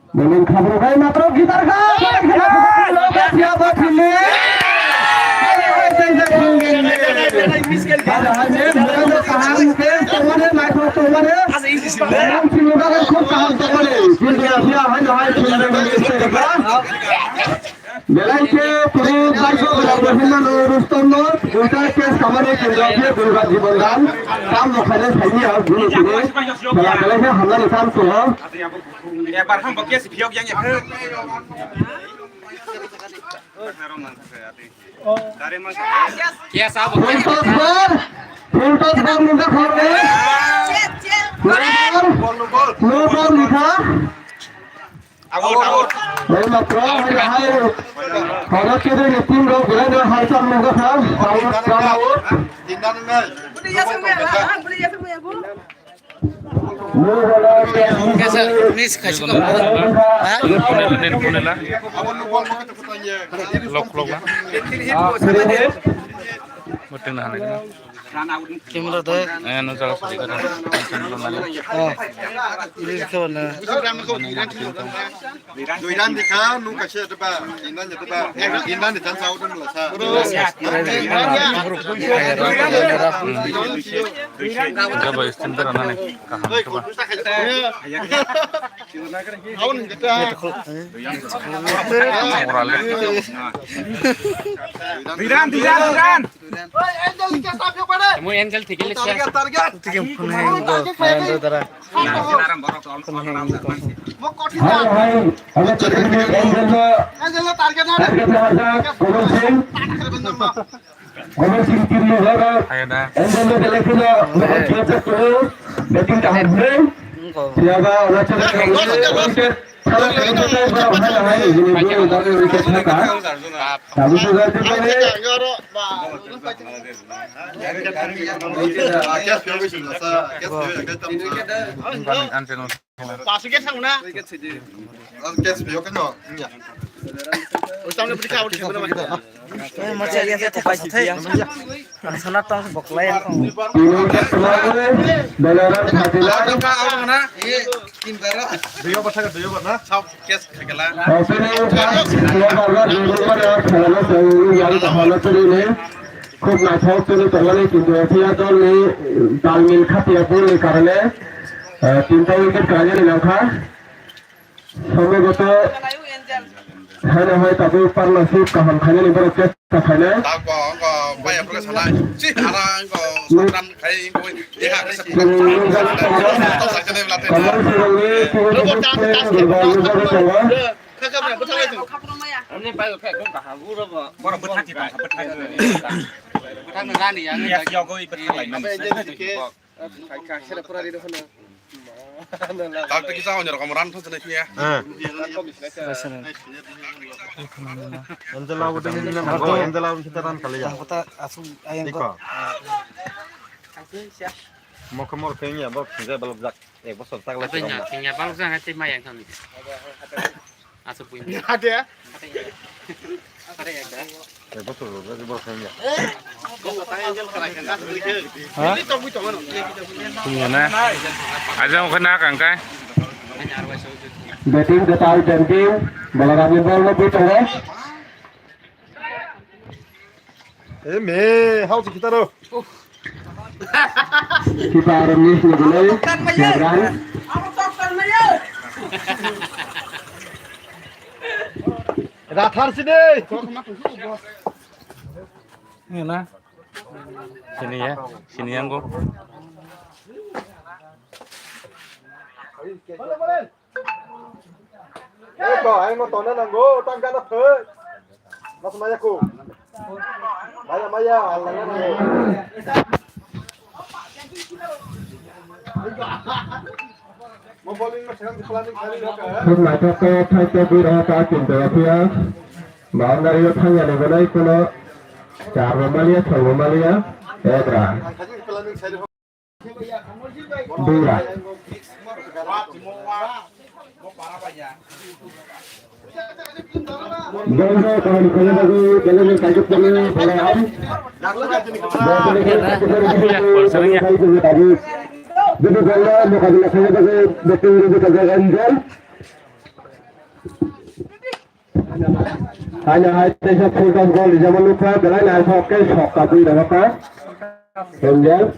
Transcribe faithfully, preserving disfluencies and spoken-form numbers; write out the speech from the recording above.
Beleng khabro bai matro gitar kha. Siapa sini? Belai khe turu baiko belai bohima no Rustom no, uta ke samani kendra ke Durga Jiban Dan, kam no khane saini ha guru sini, belai belai ke hamla ni kam to ho. Ekbar ham bo kes phiyok yang ya. Full toss bar, full toss bar nungkha khorni. No ball, no ball nungkha. Out, out. Ei matro, hai, hai. Horo kede ni team rok belai no hai sam nungkha kha. Out, out. Tindan nai. Kaisa miss khaisukha. Ha? Lok, lok, la. Boteng na hanai. Camera de. Eh, no jaga sari kata. Oh. Ini kau na. Duiran dikha, nung kaisa deba, indan ya deba, indan di tansa udun la sa. Jabo istimdar anane kaham coba. Moral. Diran, diran, diran. Mo angel thik le siya. Thik phone hai, phone hai, dara. Hai, hai, hai, target na, target na, Guru Singh. Guru Singh team ni horo. Hai na. Angel ni selection lo, batting kaham ni. Siapa, wala chakra kaham ni. Salah satu tu, hai, hai, ini dia, dari wicket thaka. Tapi sudah tu ni. Pasu ke thang na. Ang kes biyo kano. Nya. O samne pudi ka uthi mana ba. Eh, macha ya te thai thai. Sana tong boklai ang tong. Tini ke tulang ni, Balaram Khatila. Ka ang na. Duyo batha ka duyo batna. Sao kes khagala. Opening pass, dua babar, dua babar, ya, khelana, yang kahala teri ni. Khub naithok tini tongmani, kintu F C R dol ni talmil khatiya bol ni karone, eh, tinta wicket kalaina ni nangkha. Somboboto, haino hai tabuk partnership kaham khainani borok chesta khainai. Tabuk, tabuk, baya program sanai. Si, ara, tabuk, songkran khai, tabuk, deha, Kamal Sirongni, tabuk, tabuk, tabuk. Borok bwthak di tong kha, bwthak. Bwthak no nani yang. Yes, yogo i bwthak lai mani. Kak tiki sa onyor kamu ran thang sini ya. Angela udah ini nang, Angela udah kita ran kali ya. Kota asum ayang ko. Mau ke mau kayaknya, bok kerja belum jak. Eh, bosor tak lagi. Kayaknya, kayaknya baru jangan sih mayang kami. Asuk punya. Ada ya? Ada ya, ada. Eh, bosor, bosor, bosor, ya. Ha? Punya na. Aja mau kena kangkai. Batting ke tahu penting, Balaram ni bol lebih tengah. Eh, me, hau si kita ro. Kita aro miss ni gulai, Gibran. Rathar sini. Ini na. Sini ya, sini yang go. Eko, ai mo tona nango, tang kana phe. Mas maya ko. Maya, maya, Allah ya. Mo bowling mo sekarang di planning kali ya. Khub naithok khe thaito bwrwi rok ta chwng tongya phiya. Boundary o thangya ni belai kuno char bo maliya, soi bo maliya. Ek run. Dura. Dura, kaham khaina bagwi, belai no kaijakmani belai ham. Dura, belai no kaijakmani belai ham. Jadi, belai no kaijakmani belai ham. Haino hai teisa full toss goal rijak nukha, belai naithok khe sok kapwi rwkha. Angel.